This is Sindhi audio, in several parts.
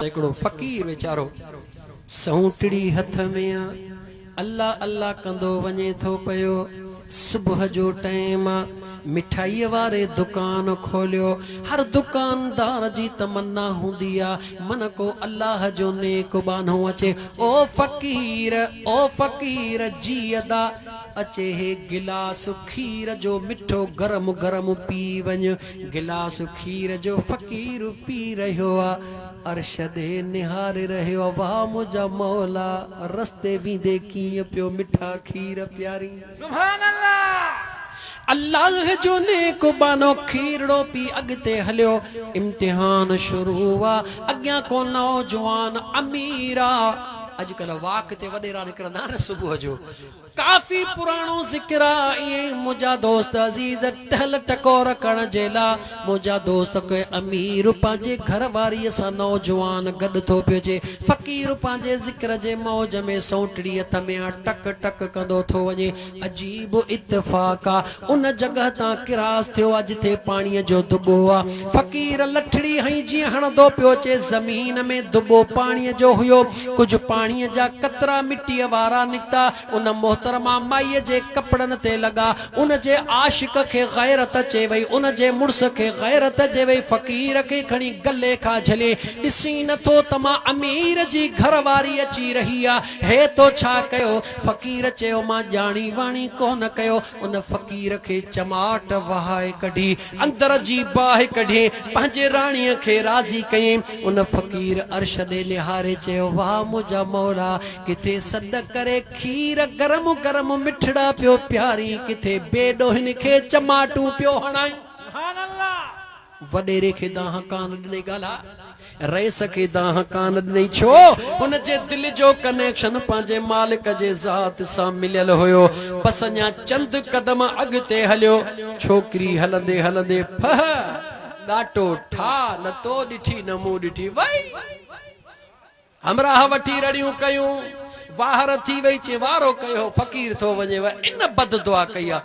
ته هڪڙو فقير ويچارو سئونٽڙي هٿ ۾ آ، الله الله ڪندو وڃي ٿو پيو. صبح جو ٽئيم آ، مٺائيء واري دڪان کوليو. هر دڪاندار جي تمنا هوندي آ، من ڪو الله جو نيڪ ٻانهو اچي. او فقير! او فقير! جي ادا! اچي هي گلاس کير جو مٺو گرم گرم پي وڃ. گلاس کير جو فقير پي رهيو آ، عرش ڏي نهاري رهيو آ، واهه منهنجا مولا رستي ويندي ڪيئن پيو مٺا کير پيارين. سبحان الله. الله جو نيڪ ٻانهو کيرڙو پي اڳتي هليو، امتحان شروع آ، اڳيان ڪو نوجوان امير آ، اڄڪلهه واڪ تي وڏيرا نڪرندا آهن نه صبح جو، ڪافي پراڻو ذڪر آ ائين منهنجا دوست عزيز ٽهل ٽڪور ڪرڻ جي لا منهنجا دوست ڪي امير پنهنجي گهر واريء سان نوجوان گڏ ٿو پيو اچي فقير پنهنجي ذڪر جي موج ۾ سونٽڙي هٿ ۾ آ ٽڪ ٽڪ ڪندو ٿو وڃي عجيب اتفاق آ ان جڳهه تان ڪراس ٿيو آ جٿي پاڻيء جو دٻو آ فقير لٺڙي هنئي جيئن هڻندو پيو اچي زمين ۾ دٻو پاڻيء جو هيو ڪجهه پاڻيء جا قطرا مٽيء وارا نڪتا، ان محترمه مائيء جي ڪپڙن تي لڳا. ان جي عاشق کي غيرت اچي وئي، ان جي مڙس کي غيرت اچي وئي، فقير کي کڻي گلي کان جهلي، ڏسين نه ٿو ته مان امير جي گهر واري اچي رهي آ، هي تو ڇا ڪيو؟ فقير چيو، مان ڄاڻي واڻي ڪونه ڪيو. ان فقير کي چماٽ وهائي ڪڍي. اندر جي باهه ڪڍي پنهنجي راڻيء کي راضي ڪيائين. ان فقير عرش ڏي نهاري چيو، واهه منهنجا مولا! ڪٿي سڏ ڪري کير گرم گرم مٺڙا پيو پيارين، ڪٿي بي ڏوهين کي چماٽون پيو هڻائين. وڏيري کي دانهن ڪانه ڏنئي ڳالهاء. رئيس کي دانهن ڪانه ڏنئي ڇو؟ هن جي دل جو ڪنيڪشن پنهنجي مالڪ جي ذات سان مليل هيو. بس اڃا چند قدم اڳتي هليو، ڇوڪري هلندي هلندي ڦهه ڳاٽو ٺاهه نه تو ڏٺي نه مون ڏٺي وئي. همراهه وٺي رڙيون ڪيون، واهر ٿي وئي، چي وارو ڪيو فقير ٿو وڃي و ان بد دعا ڪئي آ.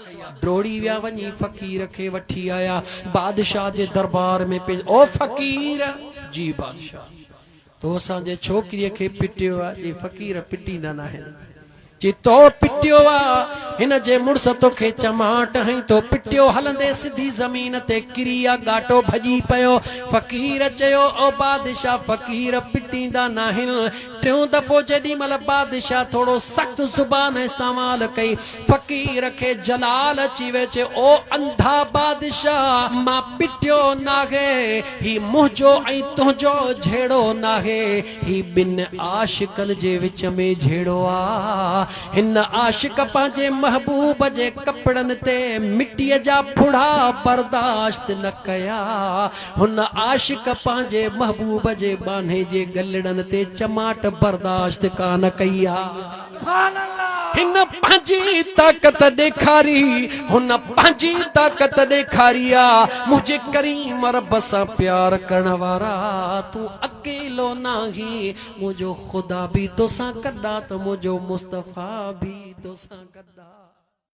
ڊوڙي ويا وڃي فقير کي وٺي آيا، بادشاهه جي دربار ۾ پيش، او فقير! جي بادشاهه! تو اسان جي ڇوڪريء کي پٽيو آ، چي فقير پٽيندا ناهن. چي تو پٽيو آ، هن جي مڙس توکي چماٽ هنئي تو پٽيو، هلندي سڌي زمين تي ڪري آ ڳاٽو ڀڄي پيو. فقير چيو، او بادشاهه فقير پٽيندا ناهن. ٽيون دفعو جيڏي مهل بادشاهه ٿورو سخت زبان استعمال ڪئي، فقير کي جلال اچي ويو، چي او انڌا بادشاهه مان پٽيو ناهي، هي منهنجو ۽ تنهنجو جهيڙو ناهي، هي ٻن عاشقن جي وچ ۾ جهيڙو آ. هن عاشق پنهنجي محبوب جي ڪپڙن تي مٽيء جا ڦڙها برداشت نه ڪيا. هن عاشق پنهنجي محبوب جي ٻانهي جي ڳلڙن تي چماٽ برداشت ڪانه ڪئي آ. هن پنهنجي طاقت ڏيکاري، هن پنهنجي طاقت ڏيکاري آ، منهنجي ڪريم رب سان پيار ڪرڻ وارا، تون اڪيلو ناهين، منهنجو خدا به توسان گڏ آ ته منهنجو مصطفيٰ به توسان گڏ آ.